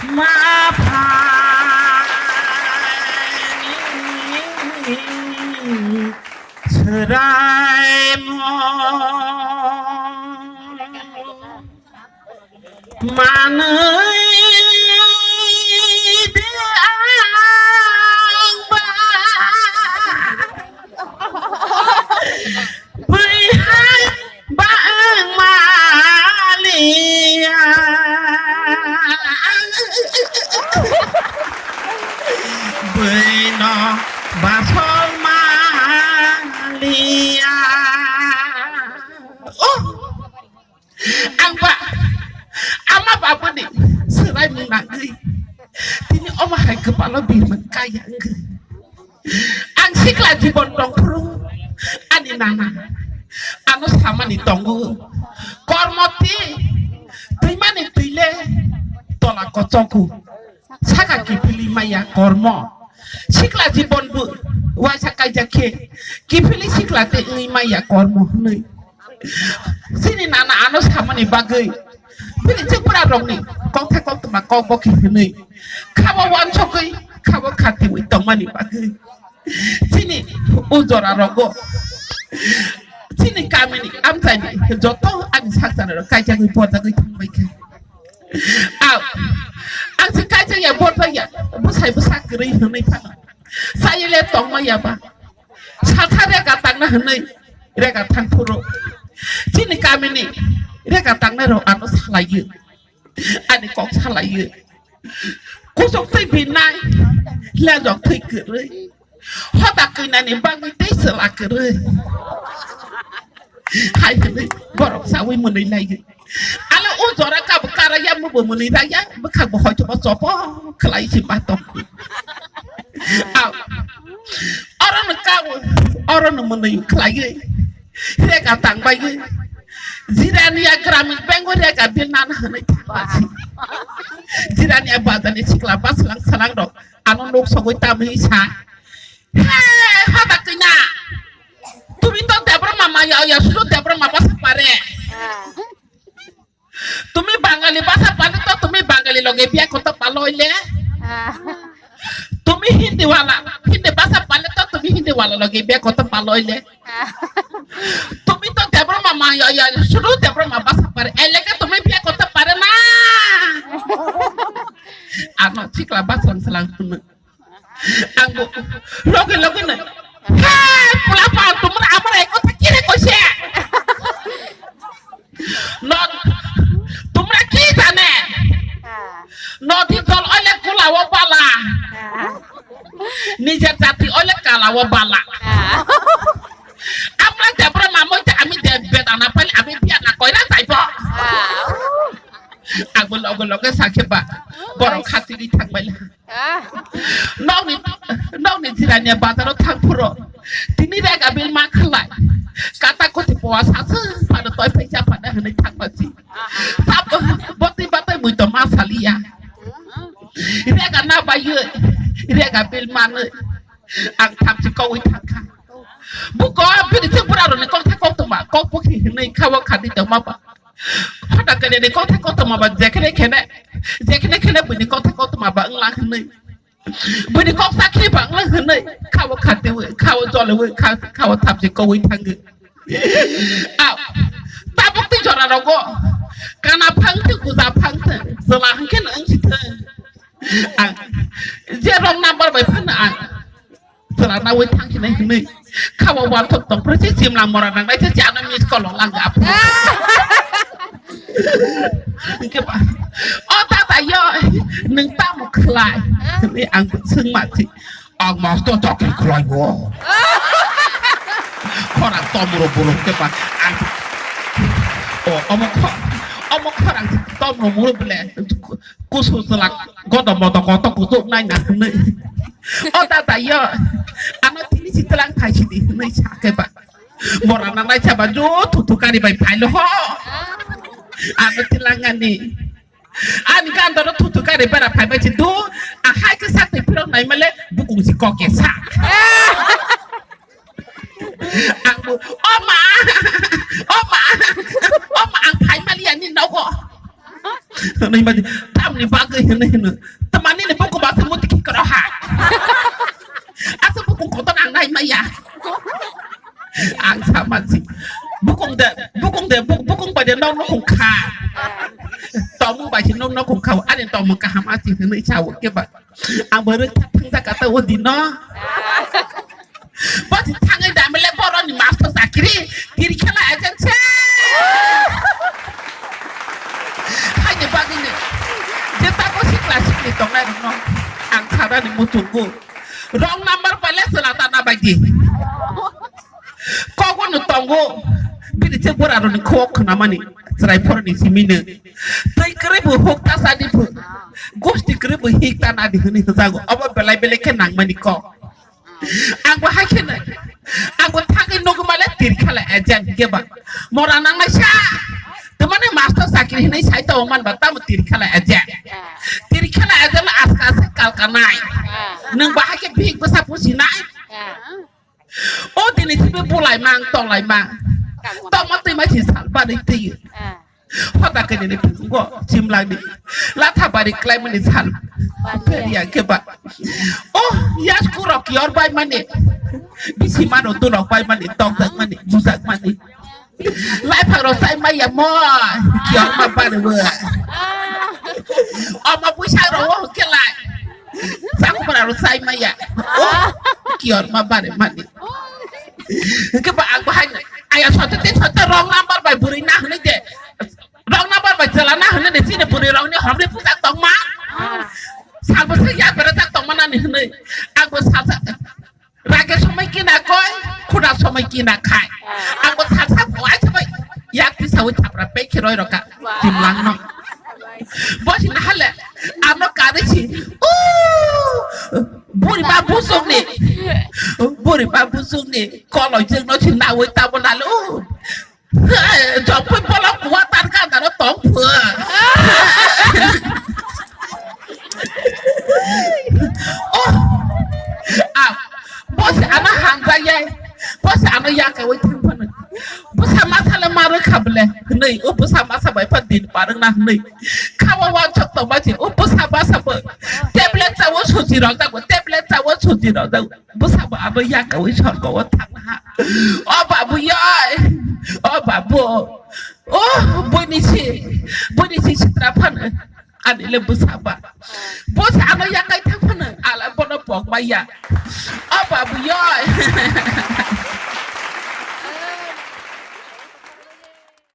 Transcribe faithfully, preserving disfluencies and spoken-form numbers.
Ma pha ni swraimo manwi de ang ba bwihai bang maliya. Bwino basol maliya. Oh! Ang ba, ama babani swraimung nangwi. Tini omo hai kwpalo birman kaya wngwi. Ang sikla jibon tongphuru ani nana ano samani tongo. Kormo twi, twimani twile tola kochogo. Saka kiphilwi maya kormo. Sikla jibon bo waisa kaijak khe kiphilwi sikla tei wngwi maya kormo hwnwi. Chini nana ano samani bagwi bini chwpra rokni kokthai koktwma kok bokhi hwnwi khabo wansogwi khabo khatiwi tongmani bagwi chini o jora rogo chini kamini amchaini joto ani sakchana rok kaijagwi borjagwi thangbai kha. Aw, ang se kaijak ya borjak ya bwsai bwsa kwrwi hwnwi phano. Sayile tongma yaba. Satha rega tangna hwnwi rega thang phuru. Chini kamini rega tangnai rok ano salaio. Ani kok salaio. Kusuk twi binai, lejok twi kwrwi. Hoda kwinani bagwi tei chwla kwrwi. Hai hwnwi borok sawi mwnwi laio. Ale o jora kabo kara ya mubo mwnwi raya, bwkhak bo hoito bo chopo khlai si ba tong. Aw. Oro no kawo, oro no mwnwi khlaiwi. Rega tang baiwi. Jirania Gramin Bank o rega bill nana hwnwi thang ba si. Jirania bazar ni sikla ba slang slang rok ano nuk sogwi tamwi sa. He, hoda kwina. Tumi to Debra mama ya, ya sudo Debra mama sapare. Tumi Bangali basa pale to tumi Bangali loge biya koto paloile. Tumi Hindi wala, Hindi basa pale to tumi Hindi wala loge biya koto paloile. Tumi to Debra mama ya, ya sudo Debra mama basa pare. Eleke tumi biya koto pare na. Ano chikla basang selang. Ang bo loge loge na. Hey, pula pa, tumra amra eko ta kire koise. No, tumra ki jane? Nodi dol ole kula wo bala. Nijer jati ole kala wo bala. Amra Debra mamoi te ami de bedana pali ami biya na koira jaibo. Ang bo loge loge sakhe ba. Borok khatiri thang bai. Nokni, nokni Jirania bazaro thang phuro. Tini rega bil ma khlai. Kata koti poa sasu pada toi paisa pada hwnwi thang basi. Sab boti batai mui to ma saliya. Rega na bai, rega bil ma nwi. Ang thamchi kowi thang kha. Buko bini thik bura roni kok thak kok tuma kok pokhi hwnwi khawo khadi tongma ba. Hota kene ni kok thai kok tongma ba jekhene khene, jekhene khene bini kok thai kok tongma ba wnglang hwnwi. Bini kok sakhe ba wnglang hwnwi. Khawo khatiwi, khawo joliwi, kha-, khawo thapsi kowi thango. Aw, tabuk twi jora rogo. Kana phang thung, buja phang thung, jwla hwnkhe no wngsi thung. Ang je wrong number bai phano ang. Chwla nawi thang hinai hinwi. Khawa wal thok tong phre se simla mora nang nai se chana miss call lang ga phre. Hwnkhe ba, "O tata yo, nwng tamo khlai?" Hinwi ang swng ma si. "Ang master chakri khlai bo." Khorang tomro borok khe ba ang, o, omo kho-, omo khorang tomro muru bele. Kusu selak godo modo koto kutuk nai na hwnwi. O dada yo, ano tini si telang thai sidi hwnwi sakhe ba. Mora na nai saba jo thutu kari bai phailo ho. Ano tilangani. Ani gandoro thutu kari bara phai bai si du. A hai ke sak te phirok nai male bukung si koke sa. Ang bo, "O ma, o ma, o ma, ang phai maliya ni nogo." Nai ma di, "Tam Bagwi hwnwi hwno. Tamani ni buku baksa muti khikoro ha. Asa buku kotor ang nai maya. Ang sama si. Bukung de, bukung de, bu-, bukung bai de nok nok kha. Tomung bai si nok nok kha. Ani tomung kaham asi hwnwi sawo keba. Ang bo rwk thang thang kata o dino. Bati thangwi damile boroni master chakri, tiri khela agent se. Haini bagwini. Je tago sikla sikli tongnai rokno ang kharani muchungo. Wrong number pale sela tana baidi. Kogono tongo. Bini che bura roni khok khnamani. Chwrai phoroni simino. Tei kwrwi bo huk ta sadi bo. Gosti kwrwi bo hik ta nadi hwnwi hwjago. Obo belai belai khe nangmani kok. Ang bo hai kheno, ang bo thangwi nugwi male tiri khala agent hwnkhe ba. Mora nangnai sa. Tamani master chakri hinwi sai tong man ba tamo tiri khala agent. Tiri khala agent aska aska kalkanai. Nwng ba hai khe bihik bwsa pusinai. O dini thibi bulai mang tonglai mang. Tongma twi ma si sal bari twi. Hoda kene ni phungo chimlangni latha bari klaimani sal. Peria keba. Oh, yas kurok yor bai mani. Bisi mano dunok bai mani, tokjak mani, bujak mani. Lai phang rok sai maya mo. Kiyor ma bari bo. Ama puisa rok wo kelai. Sakupra rok sai maya. Oh, kiyor ma bari mani. Keba ang bahai. Aya sote tin sote wrong number bai buri na hne de. Rok na bar bai chwla na hwnwi ni chini bwrwi rok ni homri pujak tongma. Salbo se ya bera jak tongma nani hwnwi. Ang bo salsa rage somoi kina koi, khuda somoi kina khai. Ang bo salsa bo ai sabai yak ti sawi thapra pe khiroi roka. Timlang no. Bo si na hale ano kare si. U buri ba busung ni. Buri ba busung ni. Kolo jeng no si na woi tabo na lu. Jopui bolong kuwa tan ka daro tong phu. Oh. Ah. Bosi ano hamjak yai. Bosi ano yaka wai thang phano. Busa masa le maro khable. Nei, o busa masa bai phan din parang na nei. Khawa wa chok to ma ji. O busa masa bo. Tablet chawo suji rok jago. Tablet chawo suji rok jago. Bwsabo abo yakaui sorgo o thangna ha. O babu yoi, o babu, o buini si, buini si sitra phano ani le bwsaba. Bwsa ano yakai thang phano ala bono pok maya. O babu yoi.